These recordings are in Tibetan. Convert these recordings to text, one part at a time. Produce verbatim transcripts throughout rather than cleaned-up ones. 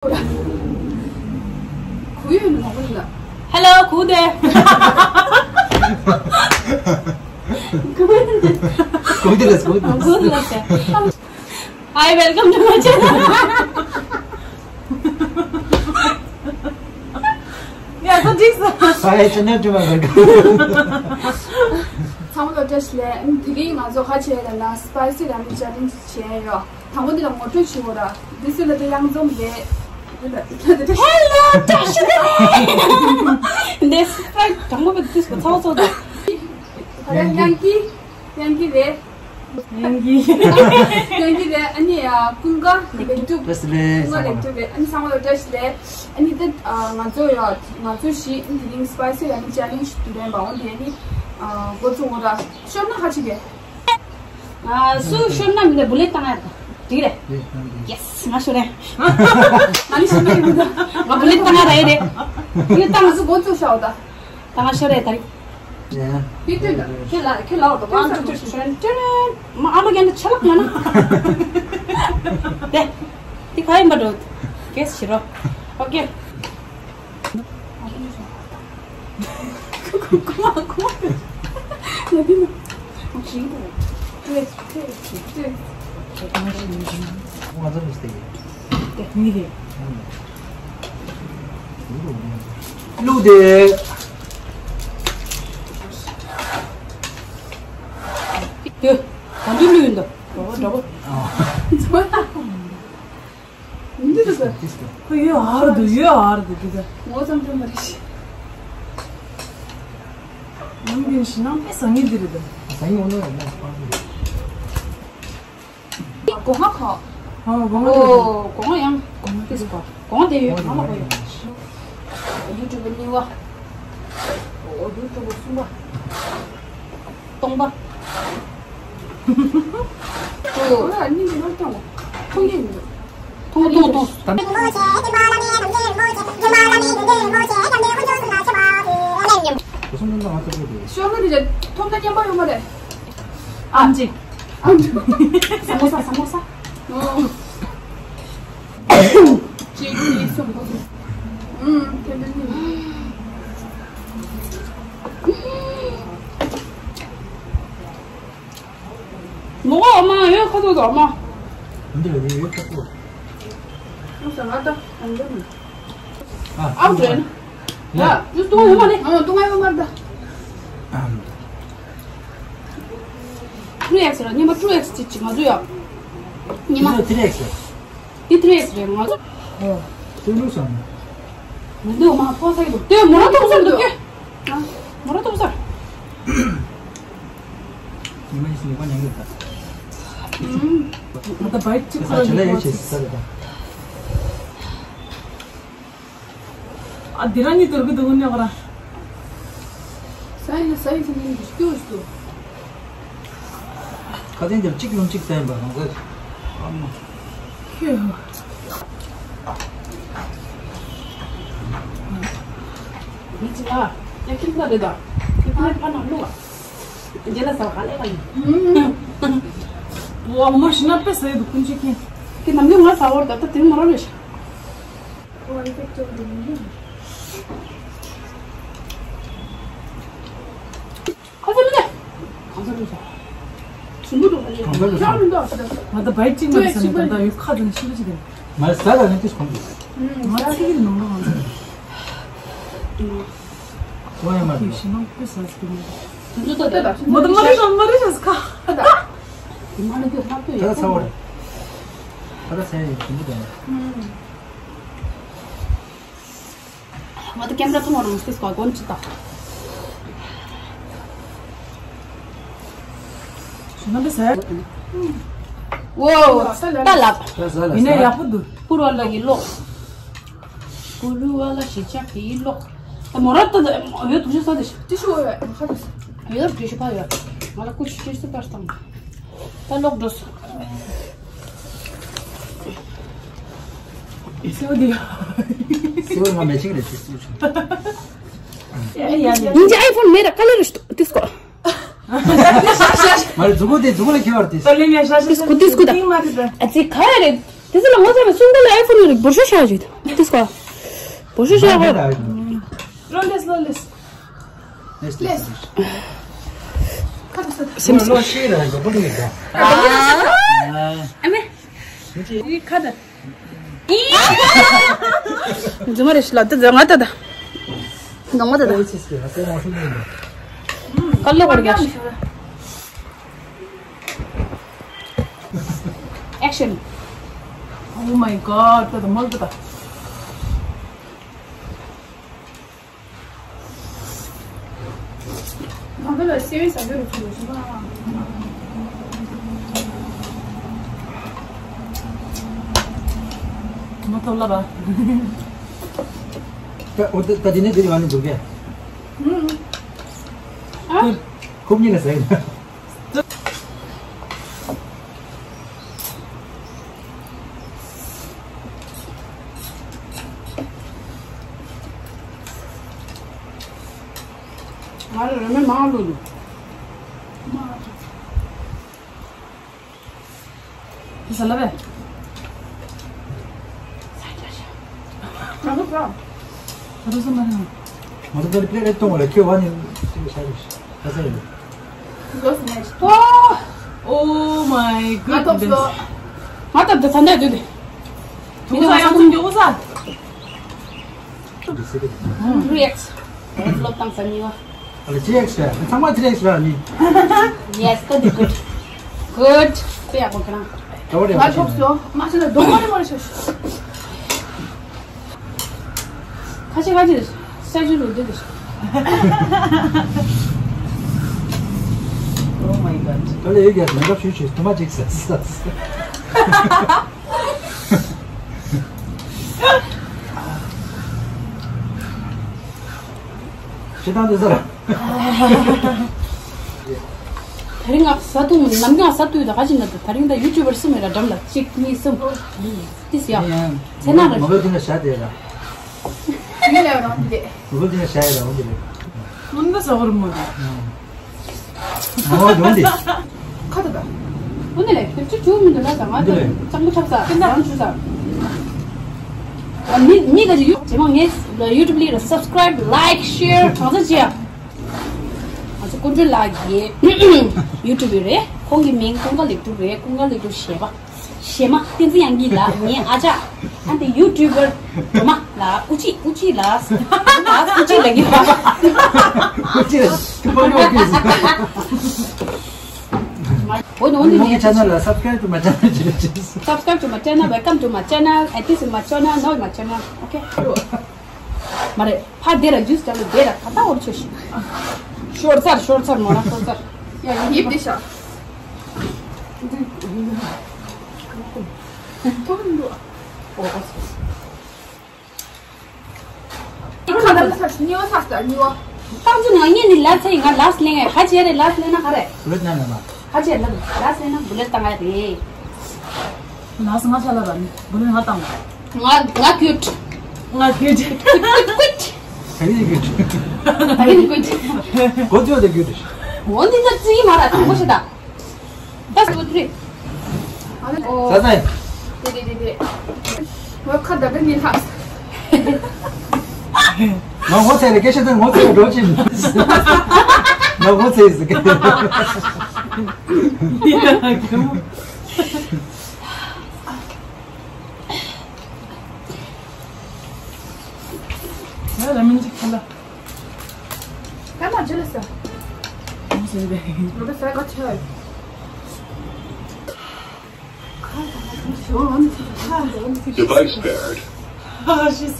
གུ་ཡོད་ནི་མ་གུ་ལ། Hello, གུ་དེ། གུ་དེ་ལ་གུ་དེ། གུ་དེ་ལ་ཟེར། Hi, welcome to my channel. Yeah, so this. Hi, channel to my welcome. ཚང་མ་ལ་བཀྲ་ཤིས་བདེ་ལེགས། དེ་རིང་ང་ཚོ་ཁ་ཆེ་ལ་ན་སི་པའི་སི་ར་མེན་ཆེ་ལེན་ཇི་བྱས་ཡོད། དང་པོ་འདི་ལ་ངོ་སྤྲོད་བྱེད་དགོས་ར། འདི་སུ་ལ་དེ་གཡང་འཛོམས་རེད། འདི་ལ་འདི་ལ་དེ། Hello, བཀྲ་ཤིས་བདེ་ལེགས། འདི་སུ་པའི་དང་པོ་འདི་སུ་ཚོགས་ཚོགས་དང་། ཨ་ར་གཡང་སྐྱིད། གཡང་སྐྱིད་རེད། གཡང་སྐྱིད། གཡང་སྐྱིད་རེད། ཨ་ནི་ཀུན་དགའ་ལེགས་གྲུབ། བཀྲ་ཤིས་བདེ་ལེགས། ཀུན་དགའ་ལེགས་གྲུབ་རེད། ཨ་ནི་ཚང་མ་ལ་བཀྲ་ཤིས་བདེ་ལེགས། ཨ་ནི་དེ་ང་ཚོ་ཡོད། ང་ཚོ་བཞི་ཨ་ནི་དེ་རིང་སི་པའི་སི་ར་མེན་ཆེ་ལེན་ཇི་དེ་རིང་འབའ་འོང་དེ་ནི་འགོ་བཙུགས་འོང་ར། ཤོར་ན་ཧ་ཅི་གེ། ང་སུ་ཤོར་ན་མི་འདུག་བུ་ལེ་བཏང་ཡ་འགྲིག་རེད། Yes, ང་ཤོར་རེད། ང་ནི་ཤོར་ན་མི་འདུག་ང་བུ་ལེ་བཏང་ཡ་རེད་རེད། ཡོད་བཏང་སུ་འགོ་བཙུགས་ཤག་འོ་ད། ད་ང་ཤོར་རེད་ད་རེད། ཁྱེད་ལ་ཁྱེད་ལ་འོ་ད་ང་ཅུ་ཅུ་ཤོར་ཏན་ཏན་མ་ཨ་མ་རྒན་ད་ཆ་ལག་ང་ན། དེ་དེ་ག་ཡིན་པ་འགྲོ། གེས་ཤི་རོ། ཨོ་ཀེ། ལུག་དེ། དེ་ག་འདི་ལུས་ཡིན་ད། འདི་འདི་འདི། ཁོ་ཡོད་ཨར་འདུག་ཡོད་ཨར་འདུག་འདི་ད། ངོ་ཙམ་ཙམ་མ་རེད་ཤི། ནམ་རྒྱུན་ཞིག་ནང་པའི་ཟ་ངེས་འདི་རེད་ད། ཟ་ངེས་འོ་ན་ཡང་ན་སྤང་འདི་རེད། སྒོ་ང་ཁ། ཨ་སྒོ་ང་འདི། ཨོ་སྒོ་ང་ཡང་སྒོ་ང་འདི་སྒོ་ང་དེ་ཡོད་ང་ལ་གོ་ཡོད། ཡུ་ཊུབ་གཉིས་པ། ཨོ་ཡུ་ཊུབ་གསུམ་པ། སྟོང་པ། ཨོ་ཨ་ནི་མི་ལོ་ཀྱང་མཐོང་གི་མི་འདུག་མཐོང་མཐོང་མཐོང་། ཤོག་ངོས་འདི་ལ་ཐོབ་ན་སྙན་པ་ཡོད་མ་རེད། ཨམ་ཅིག་ཨམ་ཅིག་ས་མོ་ས་ས་མོ་ས། ཨོ། གཅིག་གཉིས་གསུམ། ཨུམ། ཐེ་འདི་ནི། ནོ་ཨ་མ་ཡོད་ཁ་ཐོག་ཏུ་ཨ་མ། འདི་ལ་ཡོད་ཁ་ཐོག་ཨ་ས་ང་ད་ཨ་འདི་ནི། ཨ་འདྲེན། ཡ་འདི་ཏུང་ཡོད་མ་ནི། ཨ་ཏུང་ཡོད་མ་ད། ཐུ་རི་ཨེགས་ར་ཉི་མ་ཐུ་རི་ཨེགས་ཅིག་ཅིག་ང་ཚོ་ཡ། ཉི་མ་ཐུ་རི་ཨེགས། འདི་ཐུ་རི་ཨེགས་རེད་ང་ཚོ། ཨོ། ཐུ་ལུ་སང་། མི་འདུག་མ་ཕོ་ས་ཡི་འདུག་དེ་མོ་ར་ཐོབ་ས་འདུག་གེ། མོ་ར་ཐོབ་ས། ཉི་མ་ཉི་ཤུ་ཉི་མ་ཉང་གི་ད། ཨུམ། ང་ད་བའི་ཅིག་ཁོ་ལ་ཡོད་ཅིག་ས་རེད་ད། ཨ་འདི་རང་ཉིད་དུར་གི་འདུག་ནི་ཨོ་ར། ས་ཡིན་ས་ཡིན་ས་ཡིན་འདི་སྐྱོ་སྐྱོ། ཁ་ཏན་འདིར་གཅིག་ལུང་གཅིག་བསྟན་པ་རང་ཟེར། ཨ་མ། ཁྱོད། མི་གཅིག་ལ་ཡ་ཁྱིམ་ས་རེད་ད། ཁྱིམ་ས་ཕ་ནང་ལུག་ཨ། རྗེས་ལ་ཟ་ག་ལས་ཀ་ཡིན། ཝ་མོ་ཤི་ན་དཔེ་ཟ་ཡི་འདུག་ཀུན་གཅིག་གིན། ཁྱེད་ནམ་རྒྱུན་ང་ཟ་བར་ད་ལྟ་དེ་མོ་ར་རེད་ཤག་ཁ་ཚ་མི་ནས། གང་ཚ་མི་ཚ། ཞིམ་པོ་འདུག་ཨ་ནི། གང་ཚ་མི་ཚ། ང་ད་བའི་གཅིག་མ་ཚ་ནས་ད་ད་ཡོད་ཁ་དང་ཞིམ་པོ་ཅིག་དང་། མ་ཟ་ལ་ནི་ཏིས་གོང་དུ། ང་ཚ་གི་ནང་ལ་ང་ཚ། ཝ་ཡ་མ་རེད། ཞིམ་པོ་ཟ་ཟ་གི་མ་རེད། དེ་ཚོ་ད་ད་ད། མ་ད་མ་རེད་ཤ་མ་རེད་ཤ་ཁ། ད་ད། དེ་མ་ནི་དེ་ལྷག་ཏུ་ད་ད་ཡོད་ཚ་བ་རེད། ད་ད་ཚ་ཡ་ཡོད་ཞིམ་པོ་དང་། ང་ད་ཀེམ་ར་ཐུང་བ་རང་སྐྱེས་པ་གོན་ཅི་ད། ཞུ་ན་འདི་ཟེར། ཝོ། ད་ལབ། ཡིན་ན་ཡག་པོ་འདུག་པུར་བ་ལ་ཡི་ལོག་པུར་བ་ལ་ཞི་ཆག་གི་ཡི་ལོག་ད་མོ་ར་ད་ཡོད་དུ་ཞུ་ས་དེ་ཤི། ཏི་ཤུ་ཡོད་ཁ་དུ་ཡོད་དུ་ཞུ་ཕ་ཡོད། ང་ལ་ཀུ་ཤུ་ཤུ་སུ་པར་སྟངས། ད་ལོག་འགྲོ་སོང་། སེའུ་འདི། སེའུ་ང་མེ་ཆིག་རེད་ཅེས་སེའུ་ཆུང་། ཡིན་གྱི་ཨའི་ཕོན་མེད་ར་ཀ་ལེ་རུ་ཤི་ཏིས་ཀོ། མ་རེད་མཛུ་གུ་དེ་མཛུ་གུ་ལ་ཁྱེར་བར་ཏིས། ཏོ་ལེ་ཉ་ཤ་ཤ་ཤ་ཏིས་ཀོ་ཏིས་ཀོ་ད། ཏིང་མ་ཏི་ད། ཨ་ཙི་ཁ་ཡ་རེད། དེ་ཚོ་ལ་ངོ་ཚ་བའི་སུམ་མདའ་ལ་ཨའི་ཕོན་ཡོད་རེད། འབོར་ཤོག་བཞག་ཅིག་དེ་སྐོར། འབོར་ཤོག་བཞག་གོ། སློ་ལེས་སློ་ལེས། ལེས་ལེས། སེམས་སློ་ཤེས་ར་ཡོད་པོ་ཡོད་ད། ཨ་མེ། ཁ་ད། རྫུན་མ་རེད་ཤི་ལ་དེ་རྫུན་ང་ད་ད། རྫུན་ང་ད་ད། ཀ་ལོ་བར་རྒྱག་ཤི། Action. Oh my god, ད་ད་མོལ་ད་ད། ང་ཚོ་ལ་ཤེས་ཡོན་བྱ་རྒྱུ་རུ་ཚུད་ཡོད་ཤི་མ། མ་ཐོབ་ལ་ར། ད་འོ་ད་ད་དེ་ནས་དེ་རིང་ང་ནི་འདུག་གས། ཨ། ཁོབ་གཉིས་ལ་ཟེར་ཡིན། ང་ལ་རོལ་མོ་མང་བླུགས་འདུག་ཟ་ལ་བས། ང་ཚོ་པར་པར་པླེ་ཊི་གཏོང་བ་ལ་ཁྱོད་བ་ནི་ཤ་རུ་ཤ་ས་ཡིན། Oh my goodness. ང་ཐོབ་སོ། ང་ཐོབ་དུ་ཐ་འདས་དུས་དེ། དུ་ས་ཡང་ཚུམ་འཇོག་ས། རུ་ཡེགས། ལོབ་དང་ས་ནི་བ། ཨ་ལ་ཅི་ཡེགས་ཤ། ཚང་མ་ཅི་ཡེགས་ཤ་ནི། Yes, that'd be good. Good. དེ་ཡག་པོ་ཁྱེད་རང་། ད་བར་ཡག་པོ་ང་ཐོབ་སོ། མ་ཤི་ན་རྡོག་མ་རེ་མ་རེ་ཤོ་ཤོ། ཁ་ཤས་ཁ་ཤས་ས་ཆུ་རུ་འདི་འདི། Oh my god. ད་ལས་ཡོད་ཀྱང་མེ་ཁབ་ཞུ་ཞུ་དུ་མ་ཅིག་ཟ་ཟ་ཟ། ཞེ་སྡང་འདི་ཟ་ར། དེ་རིང་ང་ཟ་འཐུང་ནམ་རྒྱང་ཟ་འཐུང་ད་ག་ཅིག་ན་དེ་དེ་རིང་ད་ཡུ་ཊུབ་པར་གསུམ་མེད་ལ་འགྲམ་ལ་གཅིག་གཉིས་གསུམ། ཏིས་ཡ། ཚེ་ན་ར། མ་ལོ་དེ་ན་ཤ་དེ་ར། ཡིན་ལ་རང་དེ། མ་ལོ་དེ་ན་ཤ་ཡ་ར་འོང་དེ་རེད། མུན་པ་ཟ་བར་མོ་དེ། མ་ལོ་དེ་འོང་དེ། ཁ་ད་ད། འོ་ནི་ལས་ཁྱོད་ཚོ་ཅུང་མི་འདུག་ལ་ད་ང་ད་འདི་ལས། གཙང་པོ་ཆགས་ས་ཁྱོད་ད་རང་ཆུ་ས། ཨ་མི་མི་ག་ཅིག་ཡུ་ཇེ་མང་ངས་ཡུ་ཊུབ་ལི་ར་སབ་སི་ཀ་རའིབ་ལའིཀ་ཤེར་གང་ས་ཅི་ཡ། ང་ཚོ་ཀུན་སྒྲོན་ལགས་ཀྱི་ཡུ་ཊུབ་རེད། ཁོང་གི་མིང་ཀུན་དགའ་ལེགས་གྲུབ་རེད། ཀུན་དགའ་ལེགས་གྲུབ་ཞེས་པ། གཞས་མ་བསྟན་འཛིན་དབྱངས་སྐྱིད་ལགས་ངའི་ཨ་ཅག་ཨ་འདི་ཡུ་ཊུབ་པར་སྒྲོལ་མ་ལགས་ཨུ་ཅི་ཨུ་ཅི་ལགས་ཨུ་ཅི་ལགས་ཀྱི་པ། ཨུ་ཅི་ལགས་ཀྱི་པ། འོ་ནི་འོ་ནི་ངའི་ཆེ་ནལ་ལ་སབ་སི་ཀ་རའིབ་ཊུ་མའི་ཆེ་ནལ་ཅི་ལ་ཅི། Subscribe to my channel. Welcome to my channel. And this is my channel, not my channel. Okay. མ་རེད། ཕ་དེ་ར་ཇུས་ཅ་ལོ་དེ་ར་ད་ལྟ་འོར་ཆོ་ཞིག་ཤོར་ཚར་ཤོར་ཚར་མོ་ར་ཤོར་ཚར། ཡ་ཡིབ་དེ་ཤ། ཐོག་འདུག་ཨོ་ཨོ། ཁ་ལ་ལ་ཉི་བ་ས་ས་ཉི་བ། ཏང་ཙུ་ང་ངེད་ནི་ལ་ཚེ་ཡིན་ང་ལ་སི་ལེན་ང་ཁ་ཆེ་རེད་ལ་སི་ལེན་ན་ག་རེད། བུ་ལེ་ན་ན་མ། ཁ་ཆེ་ལ་ལ་སི་ལེན་ན་བུ་ལེ་ཏང་ང་རེད། ལ་སི་ང་ཆ་ལ་ར་ནི་བུ་ལེ་ང་ཏང་ང་། ང་ང་ཀུད། ང་ཀུད། ཀུད་ཀུད། ད་གིན་ཀུད། ད་གིན་ཀུད། གོ་ཚོད་དེ་ཀུད། འོ་འདི་ད་ཙི་མ་ར་དང་པོ་ཞིག་ད། That's good trip. ཨོ། ས་ས། དེ་དེ་དེ་དེ། ངོ་ཁ་ད་ད་ནི་ལྷག་ང་ངོ་ཚ་ལ་སྐད་ཆ་དེ་ངོ་ཚ་ལ་འགྲོ་ཅི། ང་ངོ་ཚ་ཟིག་ཡ་ར་མིན་ཅིག་ཁ་ལ། ཀ་མ་ཇི་ལ་ས། ངོ་ཚ་ལ། ངོ་ཚ་ལ་ག་ཆ། Device paired. ཨ་ཤི།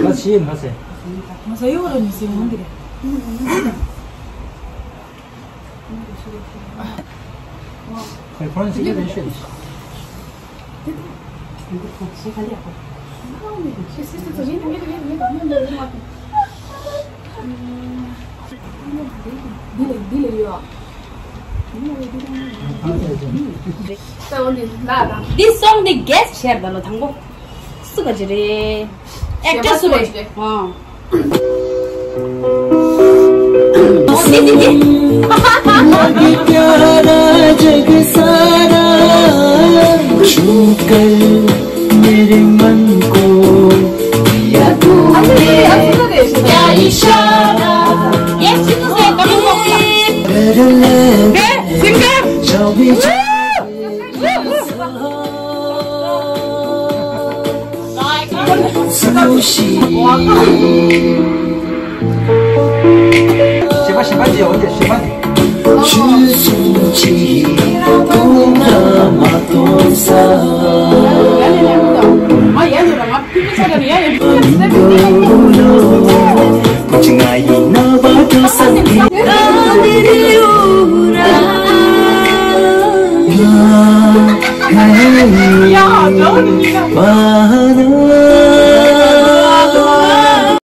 ང་ཤི་ང་ཟེར། ང་ཟ་ཡོད་ར་མི་ཟེར་འོང་གི་རེད། ཁོའི་ཕོན་ཞིག་རེད་ཤོད། This song the guest share ད་ལོ་དང་པོ། སུ་ག་ཅི་རེད། ཨེག་ཊར་སུ་རེད། ཨ། छू कर मेरे मन को पिया तूने क्या इशारा कर ले जावे जा